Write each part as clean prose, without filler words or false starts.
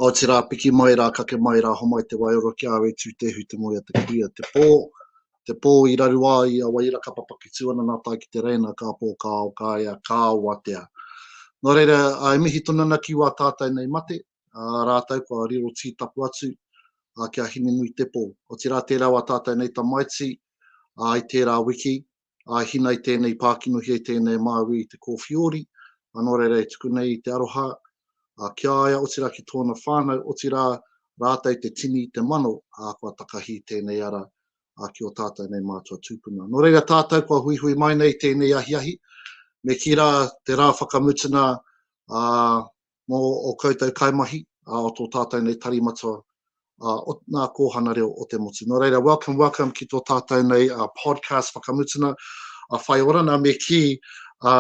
Otirā, piki mai rā, kake mai rā, homai te waiora ki a au e tū te hu te moe a te kuia, te pō, te pō i raru ai a Wairaka papaki tū ana nā tae ki te reina, ka pō, ka ao, ka ea, ka watea. Nō reira, e mihi tonu ana ki wā tātou nei mate, ā rātou kua riro tītapu atu ā, ki a Hinenuitepō. Otirā tērā wā tātou nei tamaiti, ā, i tērā wiki, ā, hina i tēnei pākinohia i tēnei Māui i te kōwhiori, ā, nō reira e tuku nei i te aroha, ā, ki a ia, otirā ki tōna whānau, otirā rātou te tini, te mano, ā, kua takahi tēnei ara, ā, ki ō tātou nei mātua tūpuna. Nō reira tātou kua huihui mai nei tēnei ahiahi, me kī rā te rā whakamutuna, ā, mō ō koutou kaimahi, ā, o tō tātou nei tari matua, ā, o ngā kōhana reo o te motu. Nō reira, welcome, welcome ki tō tātou nei uh, podcast whakamutuna, a Whai Orana me kī, ā,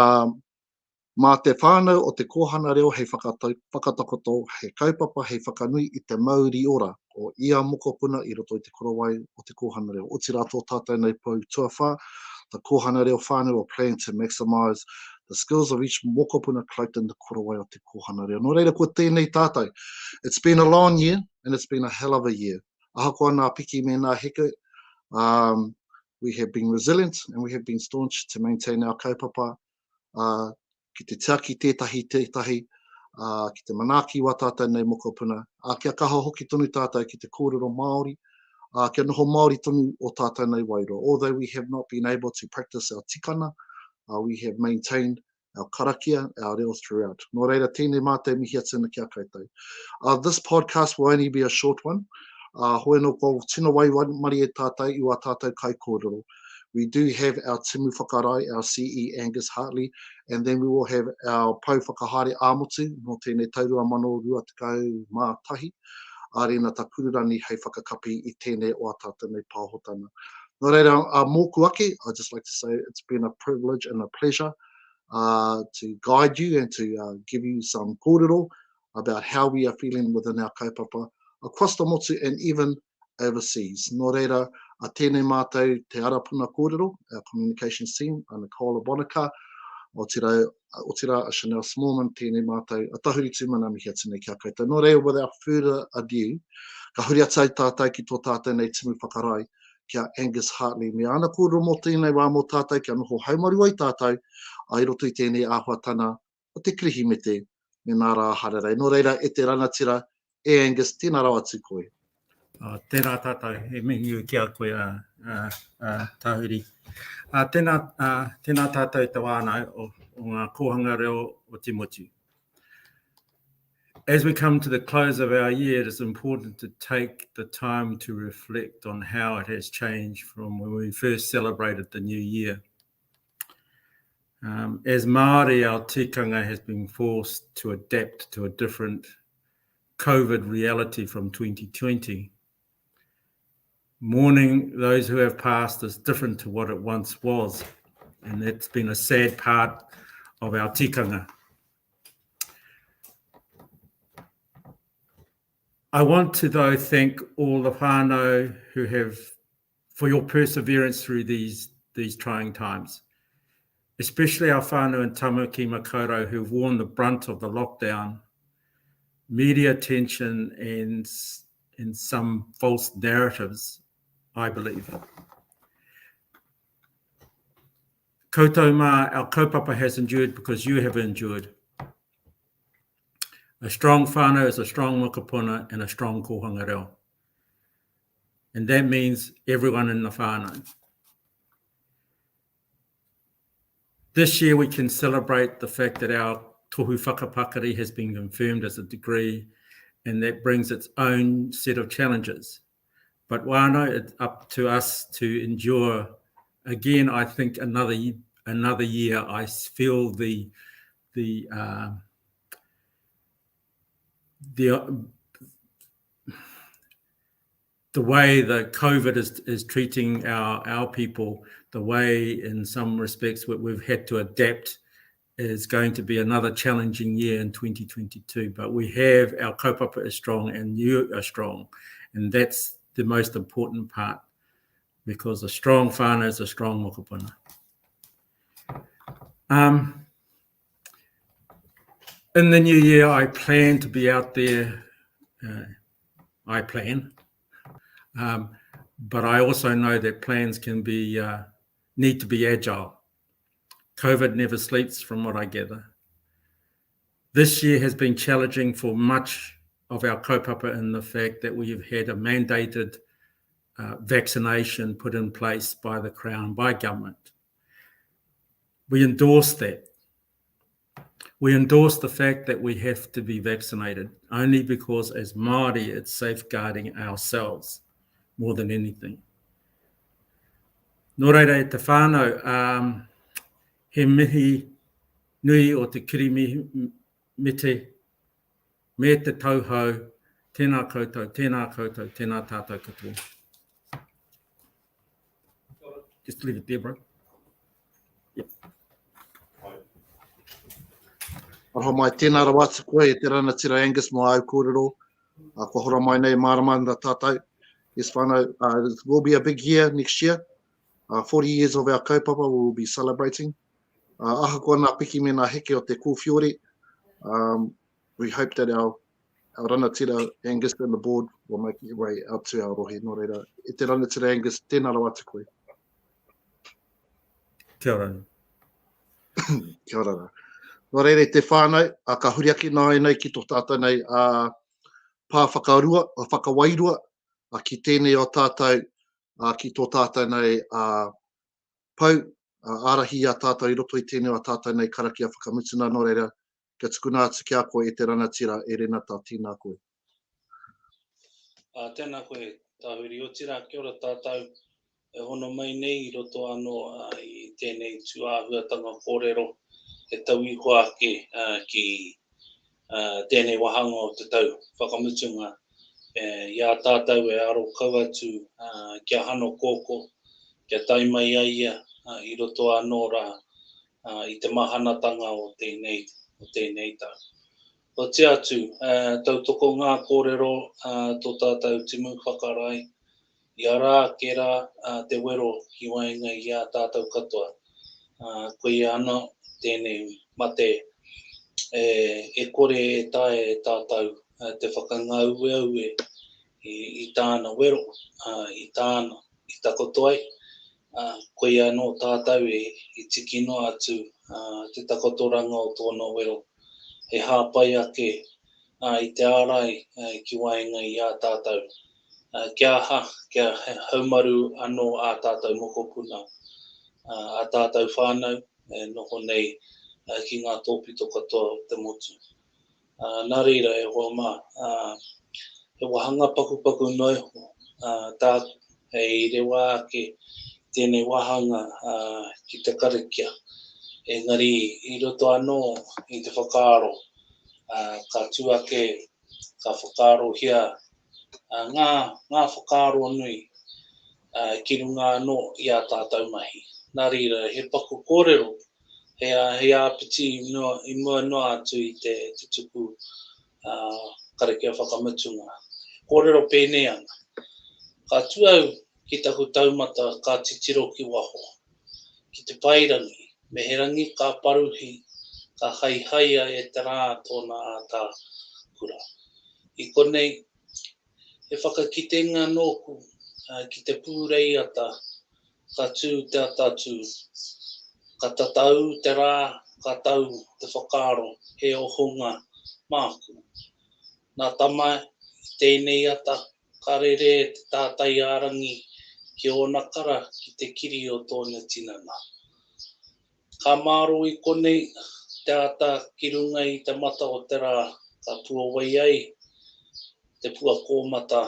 mā te whānau o te kōhana reo hei whakatakoto, hei kaupapa, hei whakanui i te mauri ora o ia mokopuna i roto i te korowai o te kōhana reo. Otirā tō tātou nei pou tuawhā, the kōhana reo whānau will plan to maximise the skills of each mokopuna cloaked in the korowai o te kōhana reo. Nō reira, ko tēnei tātou. It's been a long year and it's been a hell of a year. Ahakoa nā piki me nā heke, um, we have been resilient and we have been staunch to maintain our kaupapa, uh, ki te tiaki tētahi tētahi, ā, ki te manaaki wā tātou nei mokopuna, ā, kia kaha hoki tonu tātou ki te kōrero Māori, ā, kia noho Māori tonu o tātou nei wairua. Although we have not been able to practice our tikana, uh, we have maintained our karakia, our reo throughout. Nō reira, tēnei mātou mihi atu ana ki a koutou. Uh, this podcast will only be a short one. Uh, hoi anō kua tino waimarie tātou i wā tātou kaikōrero. We do have our Timu Whakarae, our CE Angus Hartley, and then we will have our Pou Whakahaere ā-motu mō tēnei tau 2021, a Renata Kururani hei whakakapi i tēnei o ā tātou nei pāhotanga. Nō reira, uh, mōku ake, I'd just like to say it's been a privilege and a pleasure uh, to guide you and to uh, give you some kōrero about how we are feeling within our kaupapa across the motu and even overseas. Nō reira, a tēnei mātou te ara puna kōrero, our communications team, a Nicola Bonica, otirā, otirā a Chanel Smallman, tēnei mātou, a Tahuri Tūmana mihi atu nei ki a koutou. Nō reira, without further ado, ka huri atu ai tātou ki tō tātou nei timu whakarae, ki a Angus Hartley. Me āna kōrero mō tēnei wā mō tātou kia noho haumaru ai tātou i roto i tēnei āhuatana o te Kirihimete me nā rā hararei. Nō reira, e te rangatira, e Angus, tēnā rawa atu koe. Oh, tēnā tātou, e mihi ki a koe, a, a, a Tahuri. A, tēnā, a, tēnā tātou te wānau o, o ngā kōhanga reo o te motu. As we come to the close of our year, it is important to take the time to reflect on how it has changed from when we first celebrated the new year. Um, as Māori, our tikanga has been forced to adapt to a different COVID reality from 2020. Mourning those who have passed is different to what it once was, and that's been a sad part of our tikanga. I want to, though, thank all the whānau who have for your perseverance through these, these trying times, especially our whānau in Tamaki Makaurau who've worn the brunt of the lockdown, media attention and, and some false narratives, I believe. Koutou mā, our kaupapa has endured because you have endured. A strong whānau is a strong mokopuna and a strong kōhanga reo. And that means everyone in the whānau. This year we can celebrate the fact that our tohu whakapakari has been confirmed as a degree and that brings its own set of challenges. But whānau, it's up to us to endure. Again, I think another another year, I feel the the uh, the the way that COVID is, is treating our, our people, the way in some respects we, we've had to adapt is going to be another challenging year in 2022. But we have our kaupapa is strong and you are strong. And that's the most important part because a strong whānau is a strong mokopuna. Um, in the new year, I plan to be out there. I plan. Um, but I also know that plans can be uh, need to be agile. COVID never sleeps, from what I gather. This year has been challenging for much of our kaupapa in the fact that we have had a mandated uh, vaccination put in place by the Crown, by government. We endorse that. We endorse the fact that we have to be vaccinated only because, as Māori, it's safeguarding ourselves more than anything. Nō reira e te whānau, um, he mihi nui o te kirimete me te tauhou, tēnā koutou, tēnā koutou, tēnā tātou katoa. Just leave it there, bro. Yep. Aroha mai, tēnā rawa atu koe e te ranatira Angus mō āu kōrero. Uh, kua hora mai nei mārama ana tātou. Yes, whānau, uh, it will be a big year next year. Uh, 40 years of our kaupapa we will be celebrating. Uh, ahakoa nā piki me nā heke o te kōwhiori, um, we hope that our, our ranatira Angus and the board will make their way out to our rohe. Nō reira, e te ranatira Angus, tēnā rawa atu koe. Kia ora. Kia ora rā. Nō reira i te whānau, a, ka huri ake nāianei ki tō tātou nei a, pā whakarua, a, whakawairua, a, ki tēnei o tātou, a, ki tō tātou nei a, pou, a, ārahi i a tātou i roto i tēnei o tātou nei karakia whakamutuna. Nō reira, kia tukuna atu ki a koe e te ranatira, e Renata, tēnā koe. Ā, tēnā koe, Tāwiri. Otirā, kia ora tātou e hono mai nei i roto anō i tēnei tūāhuatanga kōrero e tau iho ake ki tēnei wāhanga o te tau whakamutunga i a tātou e aro kau atu ki a Hano Kōkō kia tae mai ai ia i roto anō rā i te mahanatanga o tēnei, o tēnei tau. Otia atu, tautoko ngā kōrero tō tātou timu whakarae I ara ake rā te wero ki waenga i a tātou katoa, koia anō tēnei mate e kore e taea e tātou te whakangāueue i tāna wero, i tāna i takoto ai, koia anō tātou i tiki noa atu te takotoranga o tōna wero hei hāpai ake i te ārai ki waenga i a tātou. Kia aha, kia haumaru anō ā tātou mokopuna, ā tātou whānau e noho nei ki ngā tōpito katoa o te motu. Nā reira, e hoa mā, he wāhanga pakupaku noa iho tāku hei rewa ake i tēnei wāhanga ki te karakia. Engari i roto anō i te whakaaro, ka tū ake, ka whakaarohia ngā, ngā whakaaro nui ki runga anō i ā tātou mahi. Nā reira, he paku kōrero, he, he āpiti i mua, i mua noa atu i te, te tuku karakia whakamutunga. He kōrero pēnei ana. Ka tū au ki taku taumata ka titiro ki waho, ki te paerangi, me he rangi ka paruhi, ka haihaia e te rā tōna ātaakura. I konei, he whakakitenga nōku ki te pūreiata ka tū te atatū, ka tataū te rā, ka tau te whakaaro he ohonga māku. Nā Tama i tēnei ata, ka rere te tātai-ā-rangi ki ōna kara ki te kiri o tōna tinana. Ka mārō i konei te ata ki runga i te mata o te rā ka puawai ai te pua kōmata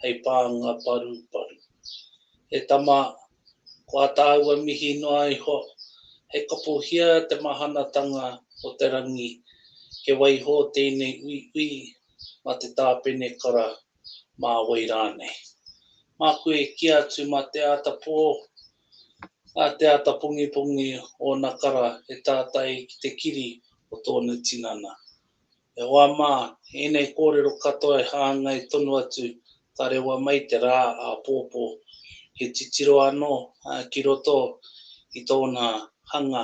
hei pānga paruparu. E tama, ko ā tāua mihi noa iho, hei kapohia te mahanatanga o te rangi, kia waiho tēnei uiui mā te tāpene kara, mā wai rānei. Māku e kī atu mā te ata pō, ā te ata pongipongi ōna kara e tātai ki te kiri o tōna tinana. E hoa mā, ēnei kōrero katoa e hāngai tonu atu ka rewa mai te rā āpōpō, he titiro anō ki roto i tōna hanga,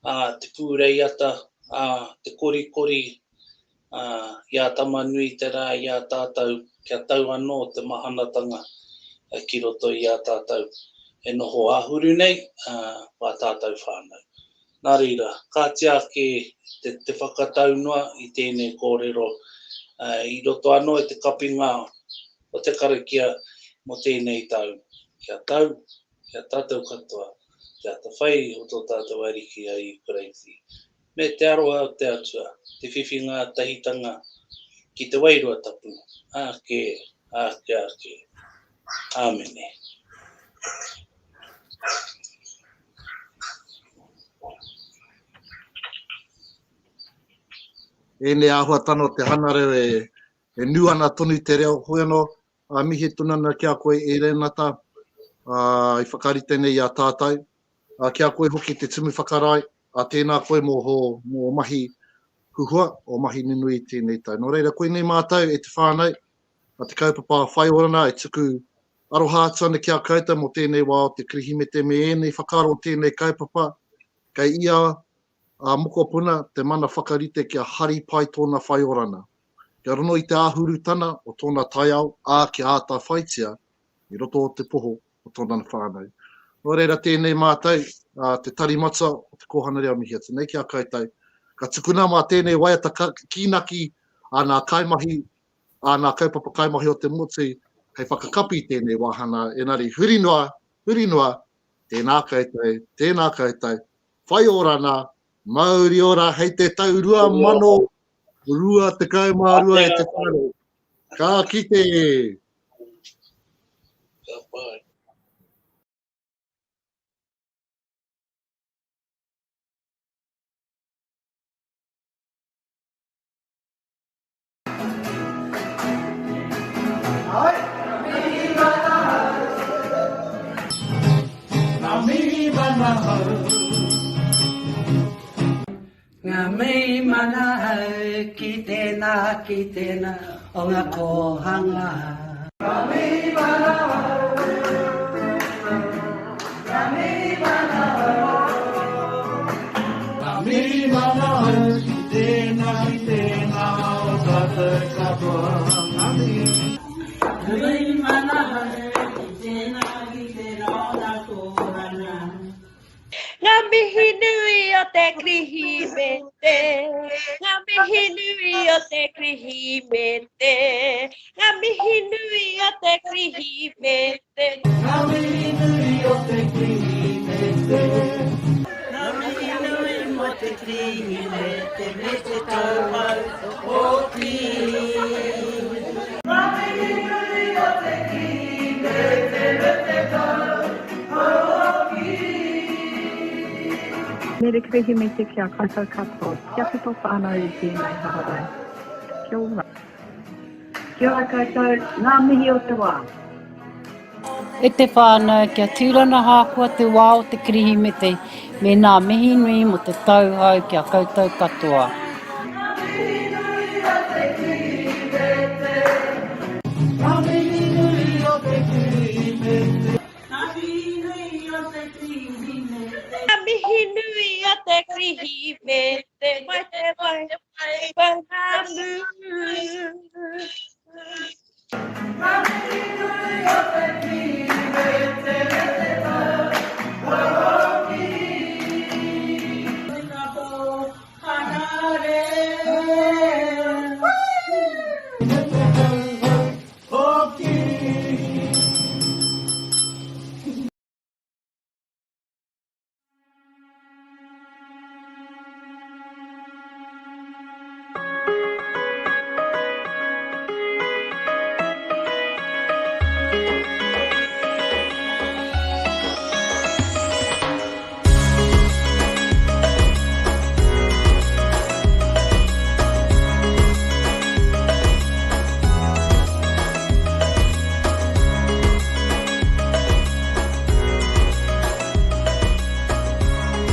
ā, te pūreiata, ā, te korikori. Ā, i a Tamanui te Rā i a tātou, kia tau anō te mahanatanga ki roto i a tātou e noho āhuru nei, ā, wā tātou whānau. Nā reira, kāti ake te, te whakatau noa i tēnei kōrero, ā, i roto anō i te kapinga o te karakia mō tēnei tau. Kia tau, kia tātou katoa, te atawhai o tō tātou Ariki a Ihu Karaiti. Me te aroha o te Atua, te whiwhi ngātahitanga ki te Wairua Tapu, āke, āke, āke. Āmene. Ēnei āhuatanga o te hangarau e, e nū ana tonu te reo, hoi anō, a mihi tonu ana ki a koe e Renata, ā, i whakarite nei i a tātou, ā, ki a koe hoki te tumu whakarae, ā, tēnā koe mō hō, mō ō mahi huhua, ō mahi nunui i tēnei tau. Nō reira, koinei mātou e te whānau, a te kaupapa whaiorana e tuku aroha atu ana ki a koutou mō tēnei wā o te Kirihimete me ēnei whakaaro o tēnei kaupapa, kei ia a mokopuna te mana whakarite kia hari pai tōna whaiorana, kia rono i te āhurutana o tōna taiao, ā, kia ātawhaitia i roto o te poho o tōna whānau. Nō reira tēnei mātou, te Tari Matua o Te Kōhanga Reo mihi atu nei ki a koutou. Ka tukuna mā tēnei waiata kīnaki a ngā kaimahi, a ngā kaupapa kaimahi o te motu hei whakakapi i tēnei wāhanga, engari huri noa, huri noa, tēnā koutou, tēnā koutou, whai orana, mauri ora hei te tau 2022 e te whānau. Ka kite! Ka pai. Ngā mihi manahau ki tēnā, ki tēnā o ngā kōhanga. Ngā mihi manahau, ngā mihi manahau. Ngā mihi manahau ki tēnā, ki tēnā o tātou katoa. Ngā mihi. Ngā mihi manahau ki tēnā, ki tēnā o ngā kōhanga. Ngā mihi nui o te Kirihimete, Ngā mihi nui o te Kirihimete, Ngā mihi nui o te Kirihimete. Ngā mihi nui o te Kirihimete. Ngā mihi nui mō te Kirihimete me te tauhou hoki. Ngā mihi nui o te Kirihimete me te tauhou Mere Kirihimete ki a koutou katoa, kia pito whanau i tēnei hararei. Kia ora. Kia ora koutou, ngā mihi o te wā. E te whānau, kia tūrana hākoa te wā o te Kirihimete me nā mihi nui mō te tau hou ki a koutou katoa. Ngā mihi nui o te Kirihimete. Ngā mihi nui o te Kirihimete. Ngā mihi nui o te Kirihimete. Ngā mihi nui o te Kirihimete. Mai te wai, pounamu.